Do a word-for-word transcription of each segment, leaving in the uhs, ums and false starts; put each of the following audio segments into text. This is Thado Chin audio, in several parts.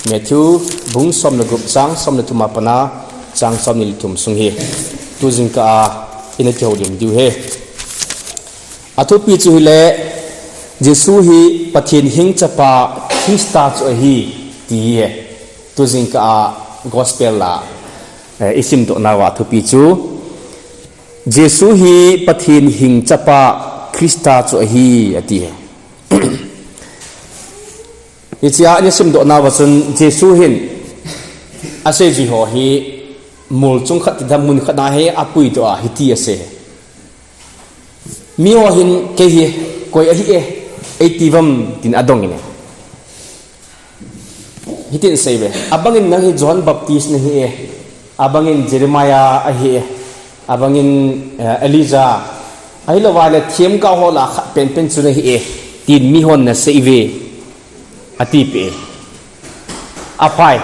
Matthew bung som le gup chang som le thum a pat a chang som ni le thum sung hi tu jingkah a ina kihoulim diu ahi. Athupi chu ahile, Jesu hi Pathen hing chapa Christa chu ahi, ti ahi. Tu jingkah a gospel a, eh, isimdoh nauva athupi chu, Jesu hi Pathen hing chapa Christa chu ahi, ati ahi. Hichea ina simdoh nauva chun Jesu hin aseijui ho hi mol chung khat ti dam mun khat a hi apuidoh a hiti asei. Miho hin kei hi koi ahi e, eiti vem tin adong in e. Hitin asei uve. Abangin nang hi John Baptist nahi e. Abangin Jeremiah ahi e. Abangin, eh, Elijah. Ahilou vale themgao ho lah a khat penpen chu nahi e. Tin mihon ana sei uve. Atipeh e. Aphai.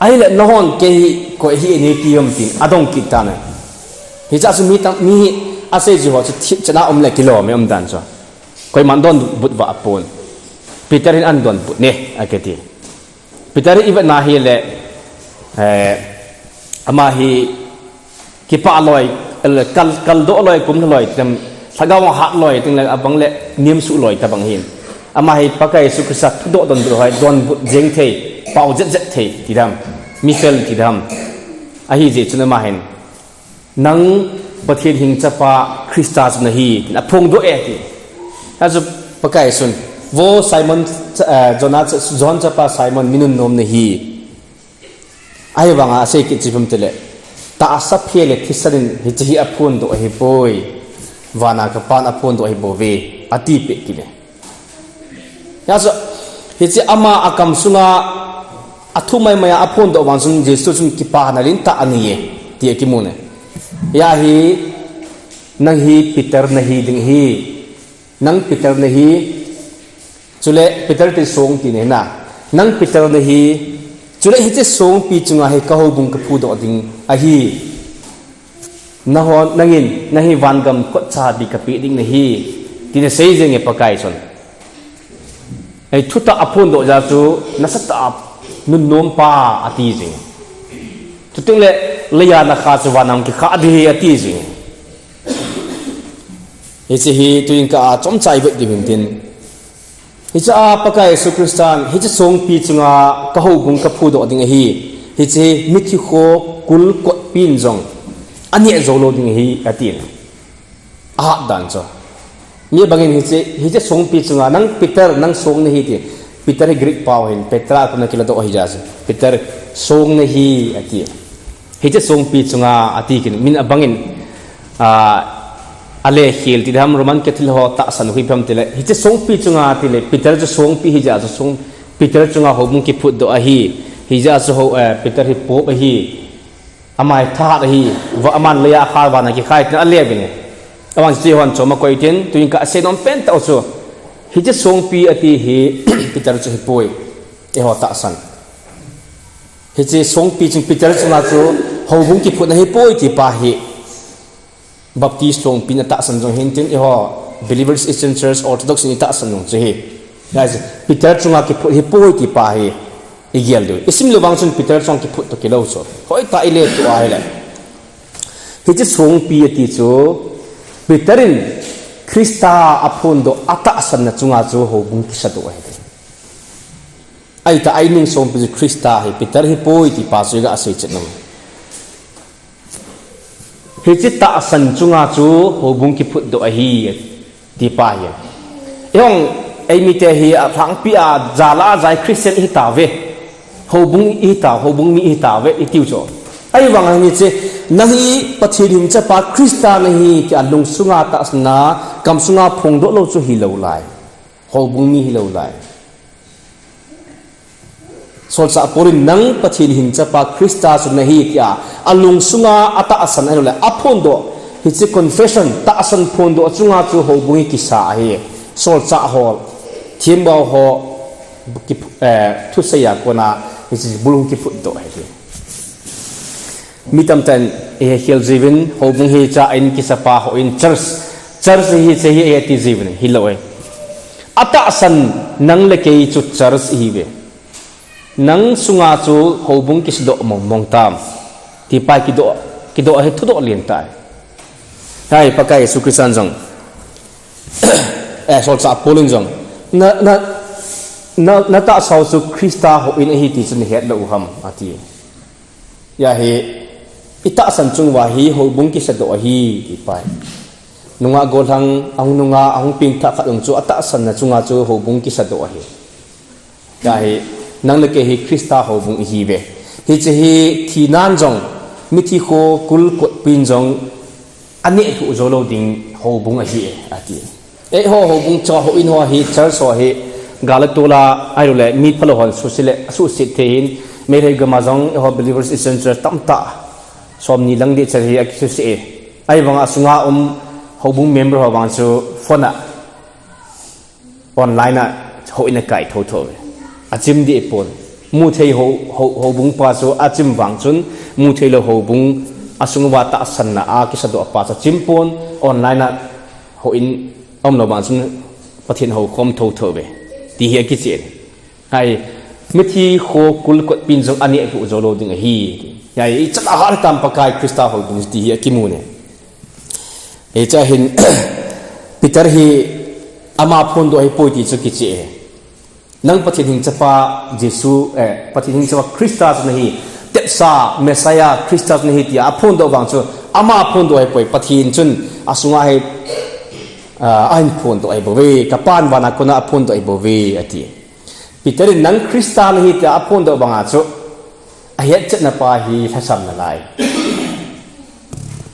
Ahile nahon kei hi koi ahi e neiti vem tin adong kit tan e. Hichea chu mi tam, mi hi aseijui ho chu thipchet a um le kilom e umdan chu. Koiman donbut vah pon. Peter hin ana donbut e, akiti. Peter hi ivet na hile, eh, ama hi kipah loi, kal, kaldoh loi, kumlha loi, ti dam, lhagao hat loi, tin le abang le niamsuh loi tobang ahin. Ama hi Pakai Jesu Christa thudoh donbut ho hi, donbut jeng thei, pao jetjet thei, ti dam, mifel ti dam. Ahijeh chun ama hin, nang Pathen hing chapa Christa chu nahi, tin aphongdoh e, ati. Achu Pakai Jesun, vo Simon, eh, Jonah, John chapa Simon, mi nunnom nahi. Ahivanga asei kit chu ipi ham itile, tahsa phe le thisan in hiche hi aphondoh ahipoi. Vana ka Pan aphondoh ahibouve, atipeh kit e. Hijeh chun, hiche ama akam sunga athu maimai a aphondoh vang chun Jesu chun kipana lentah anei e, ti akimun e. Hijeh hin, nang hi Peter nahi ding ahi. Nang Peter nahi, chule Peter ti song tina ahi na. Nang Peter nahi, chule hiche songpi chunga hi ka houbung ka phudoh ding ahi. Nahon, nangin, nang hi vangam kot chabi ka peh ding nahi, tin asei jeng e Pakai chun. Ei, thutah aphondoh jeh chu, nasatah a nunnom pa ati jeng. Chuteng le, leiya nakha chu vana hung kikha ding ahi ati jeng. Hiche hi tu jingkah a chomcha ivet diu hintin. Hichea Pakai Jesu Christan, hiche songpi chunga ka houbung ka phudoh ding ahi. Hiche hi mithi kho kul kotpi in jong aneh jou lou ding ahi, atin. Ahat dan chu. Mi bangin hiche, hiche songpi chunga, nang Peter, nang song nahi ti. Peter hi Greek pao ahin, Petra a kona kiladoh ahi jeh chun. Peter song nahi, ati. Hiche songpi chunga, ati kit in, min abangin, ah, alekhel ti dam, Roman Catholic ho tahsan u hi ipi ham itile, hiche songpi chunga atile, Peter chu songpi ahi jeh chun song, Peter chunga houbung kiphutdoh ahi, hijeh chun ho, eh, Peter hi Pope ahi, ama hi thahat ahi, va, aman leiya akha vana kikhai tin ale uvin e. Aman hiche hon chom akoi tin, tu jingkah a asei nom pen tah u chu, hiche songpi ati hi Peter chu ahipoi, eiho tahsan. Hiche songpi chung Peter chunga chu houbung kiphutna ahipoi ti pa hi Baptist songpi in atahsan jong hintin, eiho Believers Eastern Church Orthodox in itahsan jong chu ahi. Guys, Peter chunga kiphut ahipoi ti pa hi igel diu. Isim lou vang chun Peter chunga kiphut toh kilou chu. Hoitah a ile tua ahile. Hiche songpi ati chu Peter in Christa aphondoh atahsanna chunga chu houbung kisadoh ahi. Ahitah a inung songpi chu Christa ahi, Peter ahipoi ti pa chu iga sei chet nom. Hiche tahsan chunga chu houbung kiphutdoh ahi, ti pa hi. Eihon, eimite hi alhangpi a, jala a jai Christian ihi tauve. Houbung ihi tau, houbung mi ihi tauve, itiu chu. Ahivang a hiche, nang hi Pathen hing chapa Christa nahi, tia lungsunga tahsanna, kamsunga phongdoh lou chu hilou lai. Houbung mi hilou lai. Solchah Paul in nang Pathen hing chapa Christa chu nahi tia, alungsunga atahsan ahilouleh, aphondoh, hiche confession, tahsan phondoh chunga chu houbung hi kisa ahi. Solchah ho, themgao ho, ki, eh, thusei a kona, hiche bul hung kiphutdoh ahi. Mi tamtah in ihekhel jiuvin, houbung hi cha in kisapa hon church, church hiche hi ati jiuvin, hilou e. Atahsan nang le kei chu church ihiuve. Nang sunga chu houbung kisadoh mong mong tam. Ti pai kidoh, kidoh hi thudoh lien tai. Hai, Pakai Jesu Christan jong. Eh, solchah Paul in jong. Na, na, na, na tahsa u chu Christa houin ahi ti chu nahet lou u ham, ati. Hia hi, i tahsan chung uva hi houbung kisadoh ahi, ti pai. Nungah gollhang, ahung nungah, ahung pengthah khat um chu, atahsan na chunga chu houbung kisadoh ahi. Hia hi, nang le kei hi Christa houbung ihiuve. Hiche hi, thinan jong, mithi kho kul kotpin jong, aneh lhuh jou lou ding houbung ahi e, ati. Eiho houbung chu houin ho hi, church ho hi, gal a tol a, ahilou le, mi phalou hon suhset le, suhset thei hin, Meitei gam a jong, eiho Believers Christian Church tamtah, somni lang ding church hi akisuhset e. Ahivang a sunga um houbung member ho vang chu phone a, online a houin akai thotho uve. Achim deh pon. Muthei hou, hou, houbung pa chu achim vang chun, muthei lou houbung asung uva tahsan na a kisadoh pa chu achim pon, online a houin aum lou vang chun Pathen houkhom thotho uve. Ti hi akichen. Hai, mithi kho kul kotpin jong aneh lhuh jou lou ding ahi. Hia hi, ichan a hat tam Pakai Christa houbung ti hi akimu ne. Hiche a hin, Peter hi ama phondoh ahipoi ti chu kiche e. Nang Pathen hing chapa Jesu, eh, Pathen hing chapa Christa chu nahi, tepsa, Messiah, Christa chu nahi tia aphondoh vang chu, ama phondoh ahipoi, Pathen chun asunga hi, ah, ahin phondoh ahibouve, ka Pa'n van a kona aphondoh ahibouve, ati. Peter in nang Christa nahi tia aphondoh vang a chu, ahetchetna pa hi lhasam nalai.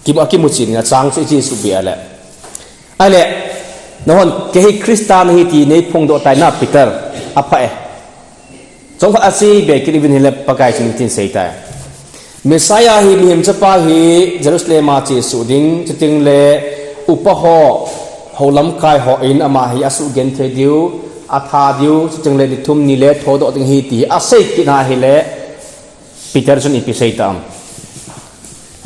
Kimu, akimu chen in achang chu iche suh be a le. Ahile, nahon, kei hi Christa nahi ti neiphongdoh tai na Peter, apha e. Chomkhat asei be kit uvin hile Pakai chun hitin asei tai. Messiah hi mihem chapa hi Jerusalem a chesuh ding, chuteng le upa ho, hou lamkai hon ama hi asuhgenthei diu, atha diu, chuteng le ni thum ni le thodoh ding ahi ti asei kit na hile, Peter chun ipi asei tam.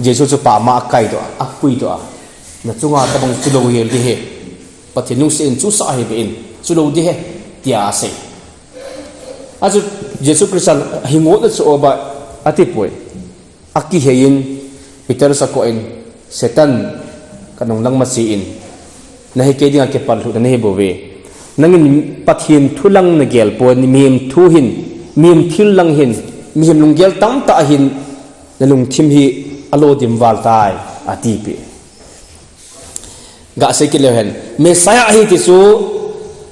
Jesu chu pama akaidoh a, apuidoh a. Na chunga tabang chu lou hel ding ahi. Pathen lungset in chu sah ahi ve in, chu lou ding ahi, tia asei. Achu Jesu Christan hi ngotna chu o ba ati poi. Akihei in, Peter sakoh in, Satan, ka nung lang masi in, nahi kei dinga kipal lhuh na nahi bouve. Nangin Pathen thu lang nagel pon, mihem thu hin, mihem thil lang hin, mihem lunggel tamtah hin, nalungthim hi alo dim val tai, ati pi. Gasei kit leu hen, Messiah ahi ti chu,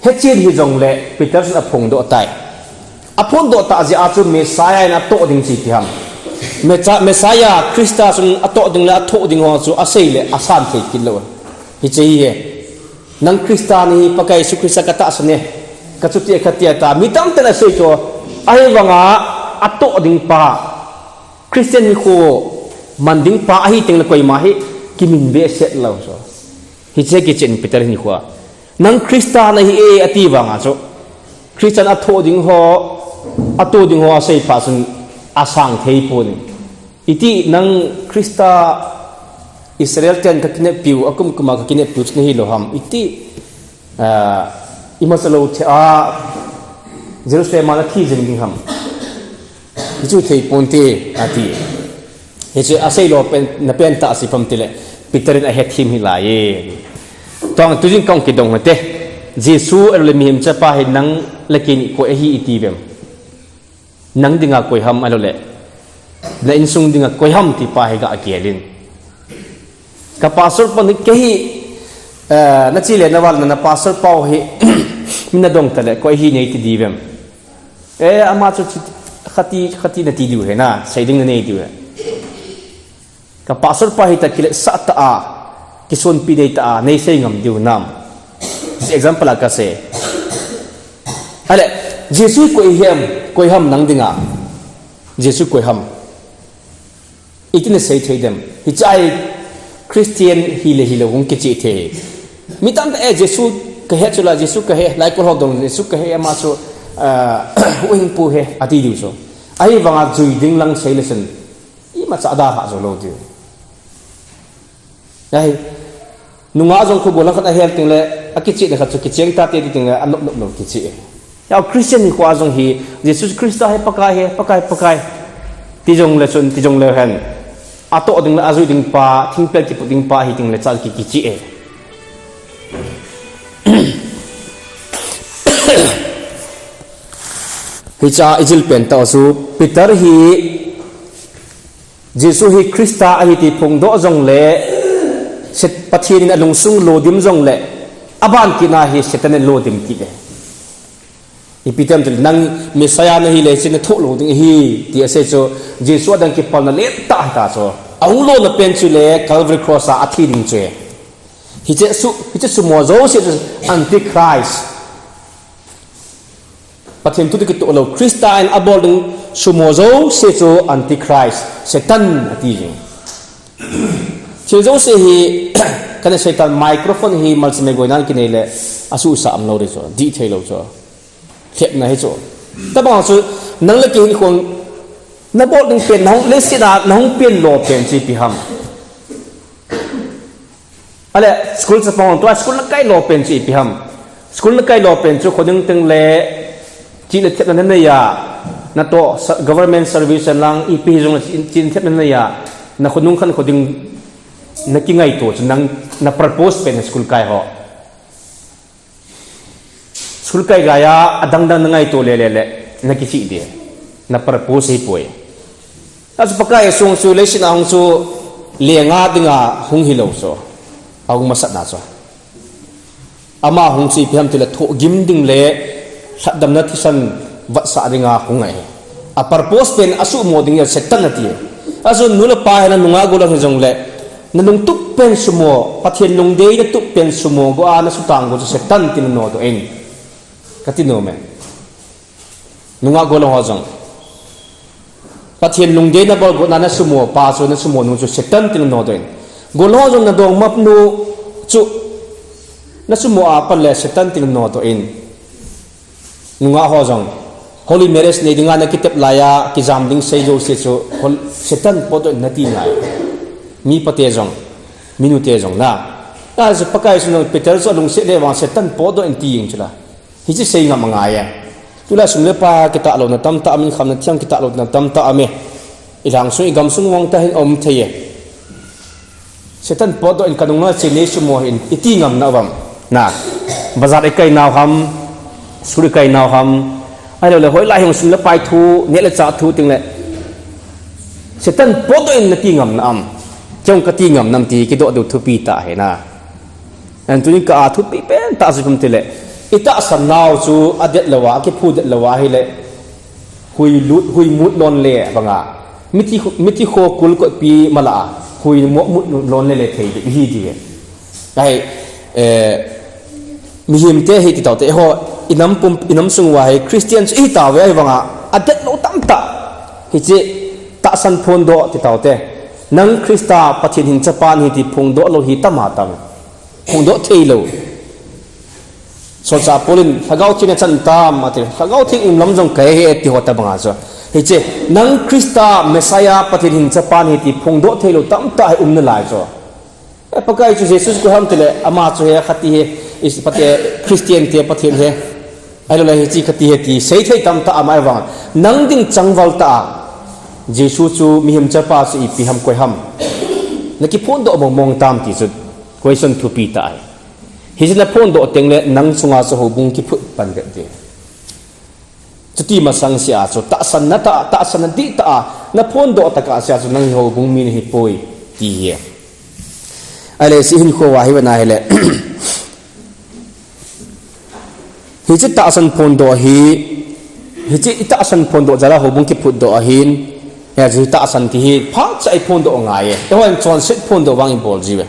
hechen hijongle, Peter chun aphongdoh tai. Aphongdoh tah jeh a chu Messiah in atoh ding chu ipi ham. Mecha-, Messiah, Christa chun atoh ding le athoh ding ho chu asei le asan thei kit lou. Hiche hi he. Nang Christa nahi, Pakai Jesu Christa katahsan e. Kachuti e kati a ta. Mi tamtah in asei chu. Ahivanga atoh ding pa. Christian hi kho man ding pa ahi teng le koima hi kimin behseh lou so. Hiche kichen Peter hin kho a. Nang Christa nahi e ati vanga chu. Christian athoh ding ho, atoh ding ho asei phat chun asang thei pon. Iti nang Christa Israel ten kakineppiu, akum kuma kakineppiu chu nahi lou ham. Iti, ah, ima sa lou thei a Jerusalem a nathi jing ding ham. Hichu thei ponte, ati. Hichu asei lou pen, na pen tah si pam tile, Peter in ahethem hi lai e. Tong tujing kong kidong te. Jesu ahilou le mihem chapa hi nang le kei ni koi ahi iti vem. Nang dinga koi ham ahilou le. Na insung dinga koi ham ti pa hi ga agelin. Ka pastor pa ni kei hi, eh, nache le naval na, na pastor pa hi, mi nadong tale, koi ahi nei ti di vem. Eh, ama chu chi-, khati, khati nati diu he na, sei ding nanei diu he. Ka pastor pa hi ta kile sa ta a, kisonpi nei ta a, nei sei ngam diu nam. Si example a kasei. Ale, Jesu koi hem, koi ham nang dinga. Jesu koi ham. Iti nasei thei dem. Hiche a Christian hile hilou hung kiche thei. Mi tamtah e Jesu kahe chula, Jesu kahe, laikol ho dong Jesu kahe ama chu, ah, huhhingpu he, ati diu chu. Ahivanga jui ding lang sei le chun. Imacha ada ha jou lou diu. Ahi, nungah jong khu bolang khat ahel teng le, akichehna khat chu kicheng tate ti teng le, anop nop lou kiche. Hiche Christian hi kho a jong hi, Jesus Christa hi Pakai hi, Pakai, Pakai. Ti jongle chun, ti jongle hen. Atoh ding le ajui ding pa, thingpel kiput ding pa hi ding le chal ki kichi e. Hicha ijil pen tah chu, Peter hi Jesu hi Christa ahi ti phongdoh jongle, Set-, Pathen in alungsung lodim jongle, aban kit na hi Satan in lodim kit e. Ipi tem tile nang Messiah nahi le, hiche nathoh lou ding ahi, ti asei chu, Jesu adang kipalna lentah hita chu. Ahung lona pen chu le Calvary Cross a athi ding chu e. Hiche su, hiche sumo jouse chu Antichrist. Pathen thu toh kitoh lou, Christa in abol ding sumo jouse chu Antichrist, Satan ati jing. Thil jouse hi, kana sei tan microphone hi malsem e goinan kinei le, asuhsah umlou ding chu, dih thei lou chu. Lhepna hi chu. Tabang chu, nang le kei hin khong, nabol ding pen, nahung, leiset a, nahung pen lo pen chu ipi ham. Ale, school chapang tua, school nakai lo pen chu ipi ham. School nakai lo pen chu, khoding teng le, chihna thepna nanei a, natoh, sa-, government service lang, ipi hi jong le chih-, chihna thepna nanei a, nakhonung khan khoding, nakingaito chu nang, na purpose pen school kai ho. School kai laiya, adang dang nangaito le le le, nakichih ding. Na purpose hi poi. Achu Pakai sung chu, leiset a hung chu, lenga dinga hung hilou chu. Ahung masat na chu. Ama hung chu ipi ham tile thohgim ding le, lhatdamna thisan vatsah dinga hung ahi. A purpose pen asuhmo ding a Satan ati. Achu nu le pa hi na nunga gollhang hi jongle, na lungtup pen sumo, Pathen lungdei na tup pen sumo go a na sutang go chu Satan tin nodoh in. Kati nom e. Nunga gollhang ho jong. Pathen lungdei na bol go na na sumo pa chu na sumo nu chu Satan tin nodoh in. Gollhang ho jong na dongmap nu chu na sumo a pan le Satan tin nodoh in. Nungah ho jong, holy marriage nei dinga na kitep laiya, kijam ding sei jouse chu, hol-, Satan potdoh in nati ngai. Mipa te jong, minu te jong na. Achu Pakai chu nang Peter chu alungset le vang Satan potdoh in ti jing chu la. Hiche sei ngam angai e. Tulai sum le pai kitah louna tamtah aum in, khamna thiang kitah louna tamtah aum e. Ilhang sung, igam sung vang tah hin aum thei e. Satan potdoh in kanunga chinei sumo hin iti ngam na uvam. Na, bazar ikai nau ham, school ikai nau ham, ahilou le hoilai hung sum le pai thu, neh le chah thu ting le. Satan potdoh in nati ngam na am. Kei jong kati ngam nam ti kidoh diu thupi tah ahi na. An tunin ka a thupi pen tah chu ipi ham tile, itahsan nau chu adet lou a, akiphudet lou a ahile, hui lut, hui mut lon le banga, mithi, mithi kho kul kotpi mala a, hui mo mut lon le le thei ding hi ti ve. Ahi, eh, mihem te hi ti tau te, ho, inam pum, inam sung uva hi Christian chu ihi tauve ahi vanga, adet lou tamtah. Hiche tahsan phondoh ti tau te. Nang Christa Pathen hinchapa nahi ti phongdoh lou hi tam a tam. Phongdoh thei lou. Solchah Paul in, Lhagao Theng in achan tam, ati. Lhagao Theng um lam jong kahe e, ti ho tabanga chu. Hiche, nang Christa Messiah Pathen hinchapa nahi ti phongdoh thei lou tamtah hi um nalai chu. E, Pakai chu Jesus koi ham tile, ama chu he, khati he, is, Pathe-, Christian te Pathen he. Ahilou le hiche khati he ti, sei thei tamtah ama e vang. Nang ding changval tah a, Jesu chu mihem chapa chu ipi ham koi ham. Na kiphondoh mong mong tam ti chu. Question thupi tah ahi. Hiche na phondoh teng le nang chunga chu houbung kiphut pan vet ding. Chuti masang sea chu tahsan na tah, tahsan na dih tah a, na phondoh tah a sea chu nang hi houbung mi nahi poi ti hi. Ahile hiche hinkho uva hi vena hile. Hiche tahsan phondoh hi, hiche itahsan phondoh jal a houbung kiphutdoh ahin, hiche tahsan ti hi phat cha iphondoh ngai e. Eihon chonset phondoh vang ibol jiu ve.